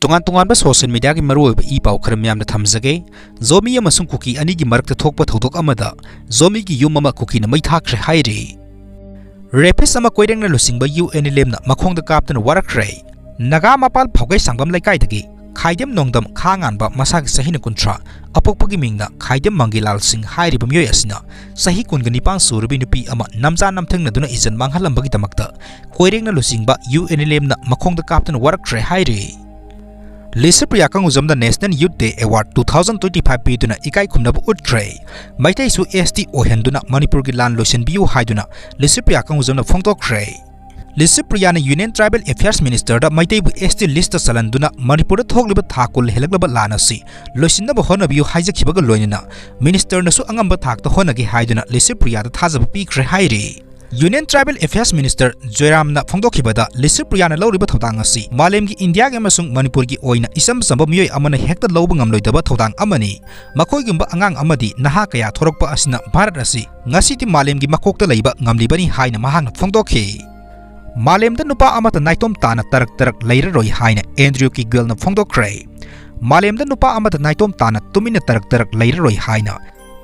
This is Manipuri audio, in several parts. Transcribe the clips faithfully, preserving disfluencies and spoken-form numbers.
ꯇꯣꯉꯥꯟ ꯇꯣꯉꯥꯟꯕ social mediaꯒꯤ ꯃꯔꯨꯑꯣꯏꯕ ꯏ ꯄꯥꯎ ꯈꯔ ꯃꯌꯥꯝꯗ ꯊꯝꯖꯒꯦ꯫ ꯖꯣꯃꯤ ꯑꯃꯁꯨꯡ ꯀꯨꯀꯤ ꯑꯅꯤꯒꯤ ꯃꯔꯛꯇ ꯊꯣꯛꯄ ꯊꯧꯗꯣꯛ ꯑꯃꯗ ꯖꯣꯃꯤꯒꯤ ꯌꯨꯝ ꯑꯃ ꯀꯨꯀꯤꯅ ꯃꯩ ꯊꯥꯈ꯭ꯔꯦ ꯍꯥꯏꯔꯤ꯫ Rapist ꯑꯃ ꯀꯣꯏꯔꯦꯡꯅ ꯂꯨꯆꯤꯡꯕ ꯌꯨ ꯑꯦꯟ ꯑꯦꯜ ꯑꯦꯝꯅ ꯃꯈꯣꯡꯗ ꯀꯥꯞꯇꯨꯅ ꯋꯥꯔꯛꯈ꯭ꯔꯦ꯫ ꯅꯥꯒꯥ ꯃꯄꯥꯜ ꯐꯥꯎꯒꯩ ꯁꯥꯡꯕꯝ ꯂꯩꯀꯥꯏꯗꯒꯤ ꯈꯥꯏꯗꯦꯝ ꯅꯣꯡꯗꯝ ꯈꯥ ꯉꯥꯟꯕ, ꯃꯁꯥꯒꯤ ꯆꯍꯤꯅ ꯀꯨꯟꯊ꯭ꯔꯥ, ꯑꯄꯣꯛꯄꯒꯤ ꯃꯤꯡꯅ ꯈꯥꯏꯗꯦꯝ ꯃꯪꯒꯤꯂꯥꯜ ꯁꯤꯡ ꯍꯥꯏꯔꯤꯕ ꯃꯤꯑꯣꯏ ꯑꯁꯤꯅ ꯆꯍꯤ ꯀꯨꯟꯒ ꯅꯤꯄꯥꯟ ꯁꯨꯔꯕꯤ ꯅꯨꯄꯤ ꯑꯃ ꯅꯝꯖꯥ ꯅꯝꯊꯦꯡꯅꯗꯨꯅ ꯏꯖꯟ ꯃꯥꯡꯍꯜꯂꯝꯕꯒꯤꯗꯃꯛꯇ ꯀꯣꯏꯔꯦꯡꯅ ꯂꯨꯆꯤꯡꯕ ꯌꯨ ꯑꯦꯟ ꯑꯦꯜ ꯑꯦꯝꯅ ꯃꯈꯣꯡꯗ ꯀꯥꯞꯇꯨꯅ ꯋꯥꯔꯛꯈ꯭ꯔꯦ ꯍꯥꯏꯔꯤ꯫ Licypriya ꯀꯪꯒꯨꯖꯝꯗ National Youth Day Award two thousand twenty five ꯄꯤꯗꯨꯅ ꯏꯀꯥꯏ ꯈꯨꯝꯅꯕ ꯎꯠꯈ꯭ꯔꯦ꯫ ꯃꯩꯇꯩꯁꯨ ꯑꯦꯁ ꯇꯤ ꯑꯣꯏꯍꯟꯗꯨꯅ ꯃꯅꯤꯄꯨꯔꯒꯤ ꯂꯥꯟ ꯂꯣꯏꯁꯤꯟꯕꯤꯌꯨ ꯍꯥꯏꯗꯨꯅ ꯂꯤꯁꯤꯄ꯭ꯔꯤꯌꯥ ꯀꯪꯒꯨꯖꯝꯅ ꯐꯣꯡꯗꯣꯛꯈ꯭ꯔꯦ꯫ ꯂꯤꯁꯤꯄ꯭ꯔꯤꯌꯥꯅ Union Tribal Affairs Ministerꯗ ꯃꯩꯇꯩꯕꯨ ꯑꯦꯁ ꯇꯤ listꯇ ꯆꯜꯍꯟꯗꯨꯅ ꯃꯅꯤꯄꯨꯔꯗ ꯊꯣꯛꯂꯤꯕ ꯊꯥ ꯀꯨꯟ ꯍꯦꯜꯂꯛꯂꯕ ꯂꯥꯟ ꯑꯁꯤ ꯂꯣꯏꯁꯤꯟꯅꯕ ꯍꯣꯠꯅꯕꯤꯌꯨ ꯍꯥꯏꯖꯈꯤꯕꯒ ꯂꯣꯏꯅꯅ ministerꯅꯁꯨ ꯑꯉꯝꯕ ꯊꯥꯛꯇ ꯍꯣꯠꯅꯒꯦ ꯍꯥꯏꯗꯨꯅ ꯂꯤꯁꯤꯄ꯭ꯔꯤꯌꯥꯗ ꯊꯥꯖꯕ ꯄꯤꯈ꯭ꯔꯦ ꯍꯥꯏꯔꯤ꯫ Union Tribal Affairs Minister ꯖꯣꯏꯔꯥꯝꯅ ꯐꯣꯡꯗꯣꯛꯈꯤꯕꯗ ꯂꯤꯁꯤꯄ꯭ꯔꯤꯌꯥꯅ ꯂꯧꯔꯤꯕ ꯊꯧꯗꯥꯡ ꯑꯁꯤ ꯃꯥꯂꯦꯝꯒꯤ ꯏꯟꯗꯤꯌꯥꯒꯤ ꯑꯃꯁꯨꯡ ꯃꯅꯤꯄꯨꯔꯒꯤ ꯑꯣꯏꯅ ꯏꯆꯝ ꯆꯝꯕ ꯃꯤꯑꯣꯏ ꯑꯃꯅ ꯍꯦꯛꯇ ꯂꯧꯕ ꯉꯝꯂꯣꯏꯗꯕ ꯊꯧꯗꯥꯡ ꯑꯃꯅꯤ꯫ ꯃꯈꯣꯏꯒꯨꯝꯕ ꯑꯉꯥꯡ ꯑꯃꯗꯤ ꯅꯍꯥ ꯀꯌꯥ ꯊꯣꯔꯛꯄ ꯑꯁꯤꯅ ꯚꯥꯔꯠ ꯑꯁꯤ ꯉꯁꯤꯗꯤ ꯃꯥꯂꯦꯝꯒꯤ ꯃꯀꯣꯛꯇ ꯂꯩꯕ ꯉꯝꯂꯤꯕꯅꯤ ꯍꯥꯏꯅ ꯃꯍꯥꯛꯅ ꯐꯣꯡꯗꯣꯛꯈꯤ꯫ ꯃꯥꯂꯦꯝꯗ ꯅꯨꯄꯥ ꯑꯃꯠꯇ ꯅꯥꯏꯇꯣꯝ ꯇꯥꯅ ꯇꯔꯛ ꯇꯔꯛ ꯂꯩꯔꯔꯣꯏ ꯍꯥꯏꯅ ꯑꯦꯟꯗ꯭ꯔꯤꯌꯨ ꯀꯤꯒ꯭ꯋꯦꯜꯅ ꯐꯣꯡꯗꯣꯛꯈ꯭ꯔꯦ꯫ ꯃꯥꯂꯦꯝꯗ ꯅꯨꯄꯥ ꯑꯃꯠꯇ ꯅꯥꯏꯇꯣꯝ ꯇꯥꯅ ꯇꯨꯃꯤꯟꯅ ꯇꯔꯛ ꯇꯔꯛ ꯂꯩꯔꯔꯣꯏ ꯍꯥꯏꯅ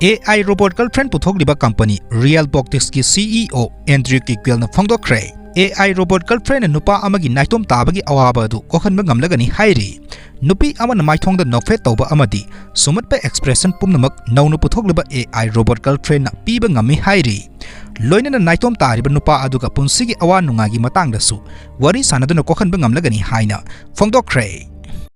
AI Robot Girlfriend ꯄꯨꯊꯣꯛꯂꯤꯕ company Realbotixꯀꯤ CEO Andrew ꯀꯤꯒ꯭ꯋꯦꯜꯅ ꯐꯣꯡꯗꯣꯛꯈ꯭ꯔꯦ꯫ AI Robot Girlfriendꯅ ꯅꯨꯄꯥ ꯑꯃꯒꯤ ꯅꯥꯏꯇꯣꯝ ꯇꯥꯕꯒꯤ ꯑꯋꯥꯕ ꯑꯗꯨ ꯀꯣꯛꯍꯟꯕ ꯉꯝꯂꯒꯅꯤ ꯍꯥꯏꯔꯤ꯫ ꯅꯨꯄꯤ ꯑꯃꯅ ꯃꯥꯏꯊꯣꯡꯗ ꯅꯣꯛꯐꯦꯠ ꯇꯧꯕ ꯑꯃꯗꯤ ꯁꯨꯝꯍꯠꯄ expression ꯄꯨꯝꯅꯃꯛ ꯅꯧꯅ ꯄꯨꯊꯣꯛꯂꯤꯕ AI Robot Girlfriendꯅ ꯄꯤꯕ ꯉꯝꯃꯤ ꯍꯥꯏꯔꯤ꯫ ꯂꯣꯏꯅꯅ ꯅꯥꯏꯇꯣꯝ ꯇꯥꯔꯤꯕ ꯅꯨꯄꯥ ꯑꯗꯨꯒ ꯄꯨꯟꯁꯤꯒꯤ ꯑꯋꯥ ꯅꯨꯡꯉꯥꯏꯒꯤ ꯃꯇꯥꯡꯗꯁꯨ ꯋꯥꯔꯤ ꯁꯥꯟꯅꯗꯨꯅ ꯀꯣꯛꯍꯟꯕ ꯉꯝꯂꯒꯅꯤ ꯍꯥꯏꯅ ꯐꯣꯡꯗꯣꯛꯈ꯭ꯔꯦ꯫